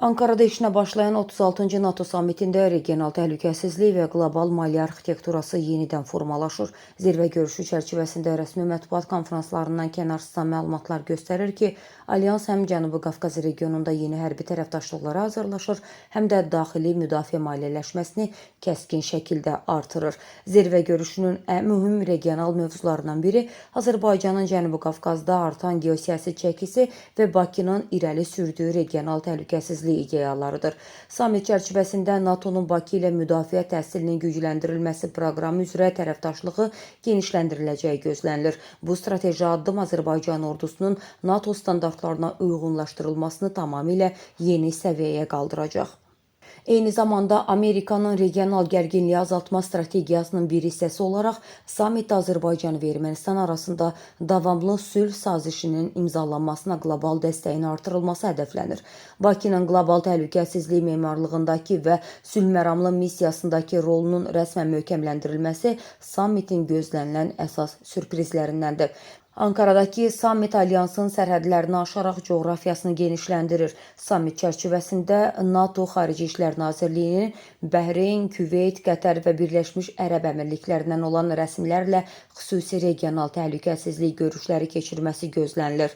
Ankarada işinə başlayan 36-cı NATO sammitində regional təhlükəsizlik və qlobal maliyyə arxitekturası yenidən formalaşır. Zirvə görüşü çərçivəsində rəsmi mətbuat konfranslarından kənar sızan məlumatlar göstərir ki, Alyans həm Cənubi Qafqaz regionunda yeni hərbi tərəfdaşlıqlara hazırlaşır, həm də daxili müdafiə maliyyələşməsini kəskin şəkildə artırır. Zirvə görüşünün ən mühüm regional mövzularından biri Azərbaycanın Cənubi Qafqazda artan geosiyasi çəkisi və Bakının irəli sürdüyü regional təhlükəsizlik ideyalarıdır. Sammit çərçivəsində NATO-nun Bakı ilə müdafiə təhsilinin gücləndirilməsi proqramı üzrə tərəfdaşlığı genişləndiriləcəyi gözlənilir. Bu strateji addım Azərbaycan ordusunun NATO standartlarına uyğunlaşdırılmasını tamamilə yeni səviyyəyə qaldıracaq. Eyni zamanda Amerikanın regional gərginliyi azaltma strategiyasının bir hissəsi olaraq sammitdə Azərbaycan və Ermənistan arasında davamlı sülh sazişinin imzalanmasına qlobal dəstəyin artırılması hədəflənir. Bakının qlobal təhlükəsizlik memarlığındakı və sülhməramlı missiyasındakı rolunun rəsmən möhkəmləndirilməsi sammitin gözlənilən əsas sürprizlərindəndir. Ankaradakı sammit alyansın sərhədlərini aşaraq coğrafiyasını genişləndirir. Sammit çərçivəsində NATO Xarici İşlər Nazirliyinin Bəhreyn, Küveyt, Qətər və Birləşmiş Ərəb Əmirliklərindən olan rəsmilərlə xüsusi regional təhlükəsizlik görüşləri keçirməsi gözlənilir.